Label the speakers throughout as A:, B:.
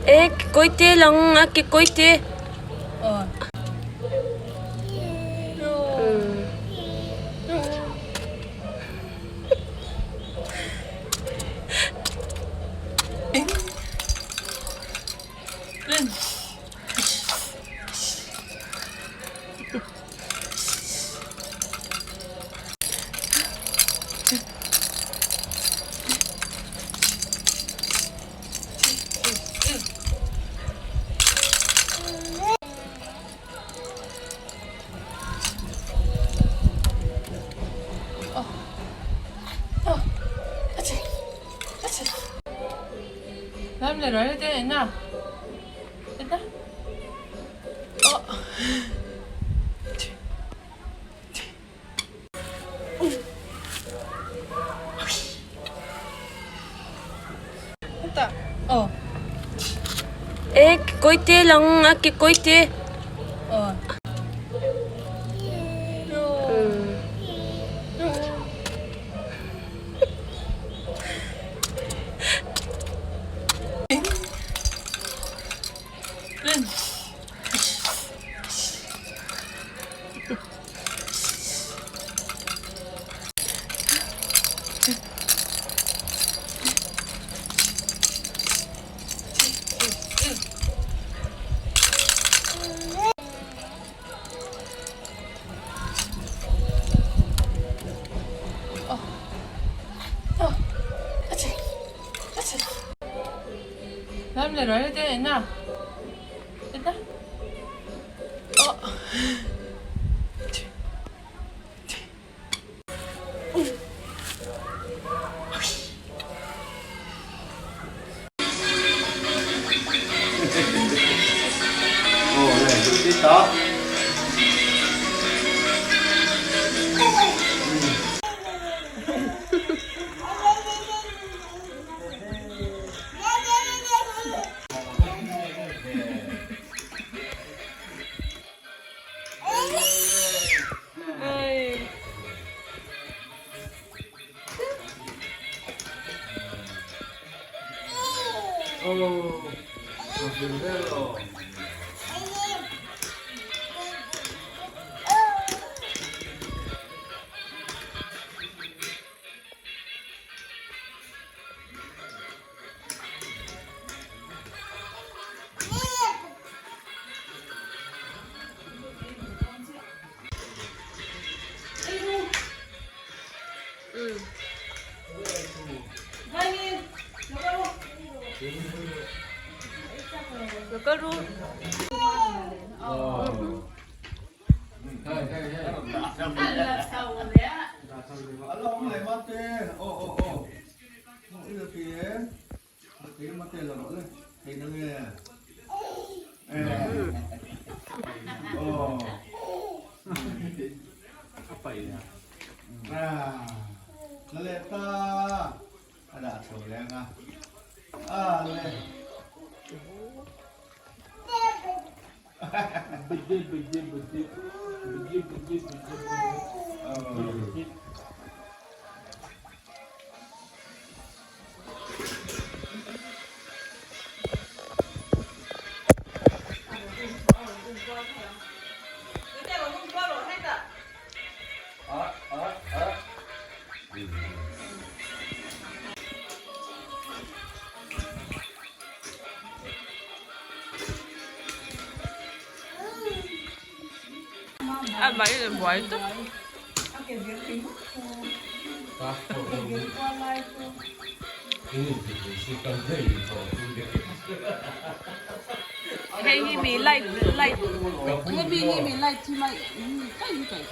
A: E kekawite lang a kekawite. E kekawite lang a kekawite. Amah in a buai tawp. Hei hi mi light light hemi hi mi light hi mai kai hi kai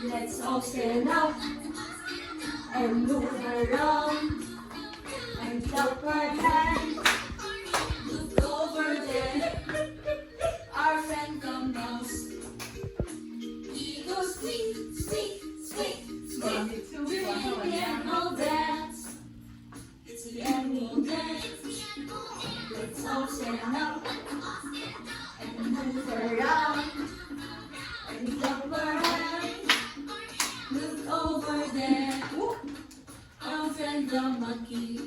A: Let's all stand up and move around and clap our hands. Look over there, our friend the mouse. He goes squeak, squeak, squeak, squeak, doing the animal dance. It's the animal dance. Let's all stand up and move around and clap our hands. Look over there, our friend the monkey.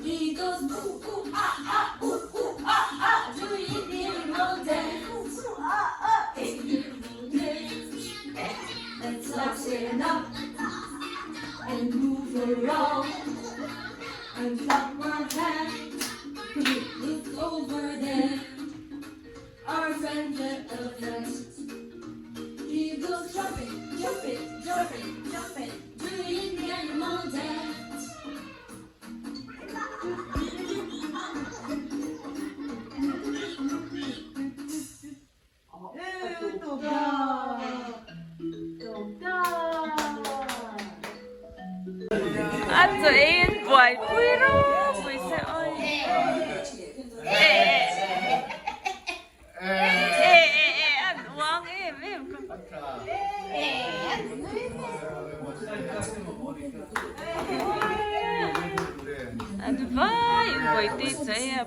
A: He goes ooh ooh ah ah ooh ooh ah ah, doing the animal dance. It's the animal dance. Let's all stand up and move around and clap our hands. Look over there, our friend the elephant. He goes jumping, jumping, jumping, jumping, doing the animal dance. A chaw ei an buaipui ropui se awi e e e an uang em em ka an vai in buaipui chaw ei a.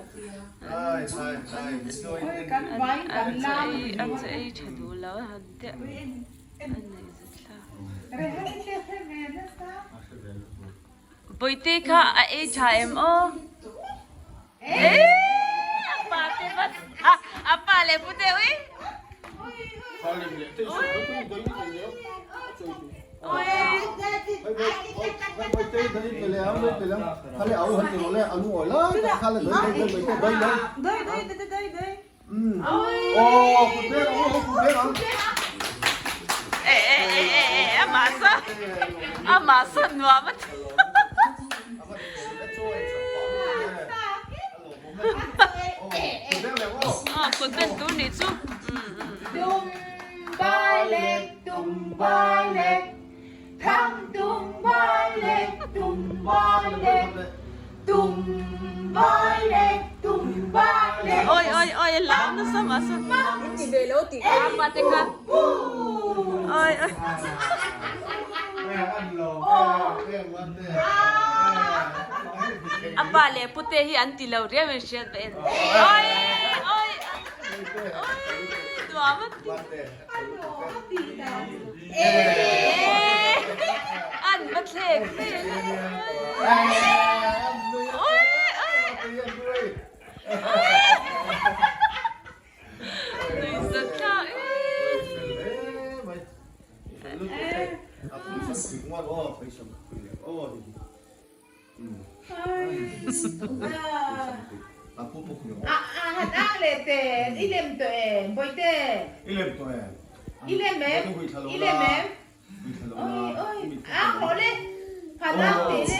A: An chaw ei tha duh lo a han deuh a nei zet thlak. Bawihte kha a ei tha em aw? Eee a pa te vat a pa leh pu deuh i. Amah sawn nuam a ti. Kut ben tur nih chu. Oi oi oi a lau nasa mahse apa te kha oi oi. A pa leh pute hi an ti lo riau in hriat ve en. Oi oi oi nuam a ti. An va thlek vel a. Oi oi oi. Nui zat thla e.
B: I lem em? I lem em? Oi oi ang rawh le han ang teh le.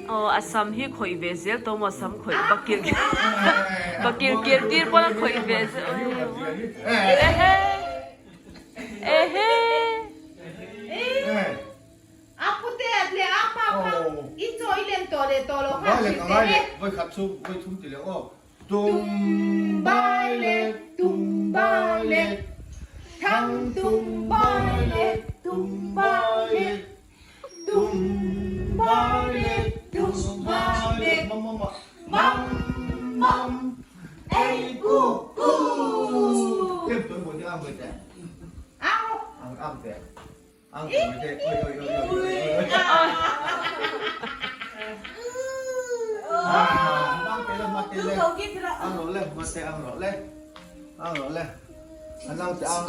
A: Aw a sam hi khawih ve zel tawh maw sam khawih bakilh bakilh kir tir pawn a khawih ve zel ehe ehe.
B: A pute at leh a pa kha i chaw i lem tawh leh tawh lo kha hrilh teh e.
C: Vawikhat chu vawithum ti leh aw.
B: Tum bai le tum bai le thang tum bai le tum bai le tum bai le tum bai le mam mam ei ku ku.
C: Ang ang teh.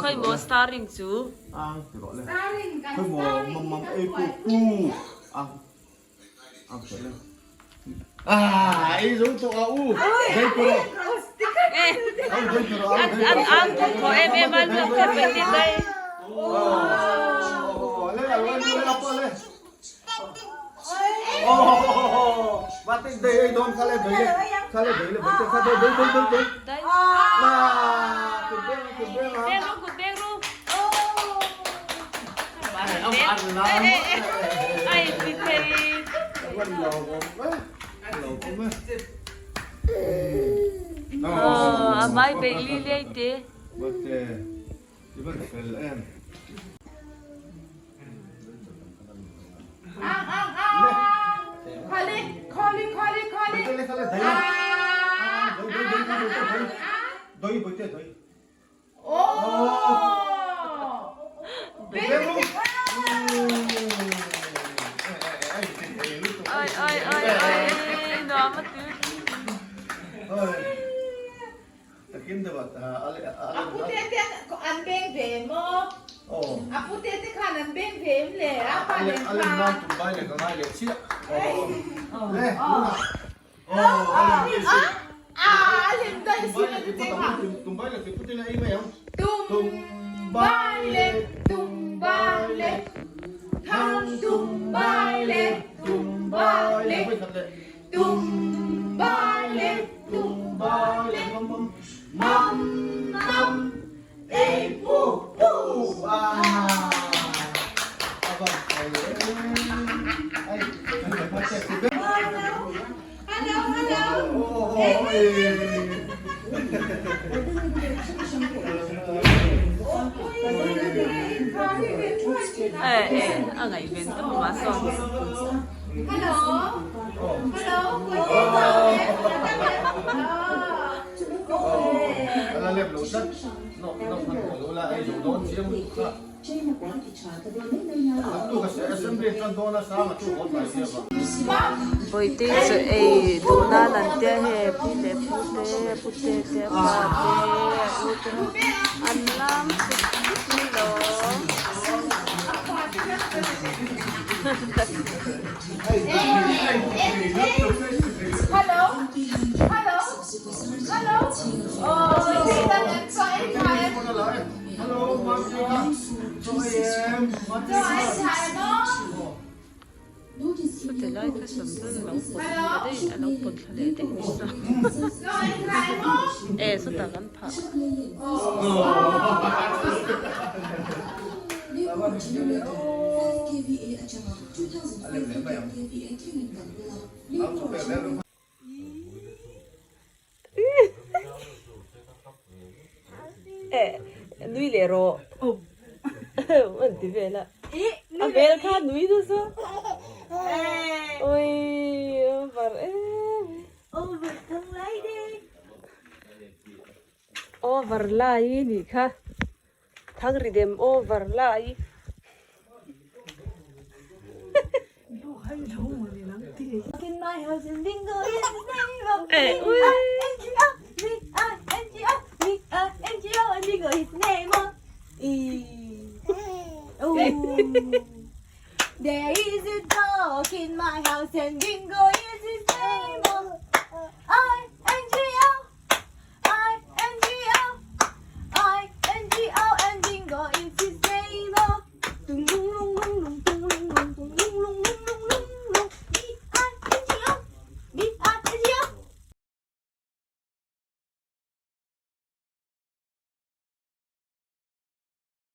A: Khawi maw starring chu? An ang thawk thaw em em a luak kha pe ti dai. Beng ru kut beng ru. Ai ti thei. A vai peih li liai te.
B: Ang ang ang. Khali khali khali khali.
A: Oi oi oi oi nuam a tu.
B: A pute te an beng ve maw? A pute te khan an beng ve em le? A pa nen khan. Tum bai le tum bai le thang tum bai le tum bai le tum bai le tum bai le mam mam ei pu pu. Hello hello.
A: Eh eh a ngaihven ta mah sawn.
B: Hello hello.
A: Bawihte chu ei duh nan an tia hei pi leh pu te pu te te a pa te a u te ho an lam chut chut ni lo.
B: Hello hello hello.
A: Chuti lai kha sam chuan a lo pawt thla daih a lo pawt thla leh daih nasa e chutah kan phah. Eh nui leh rawh an ti vel a a hmel kha nui nasa ui over em over lai nih kha thangri dem over lai.
D: There is a dog in my house and Bingo.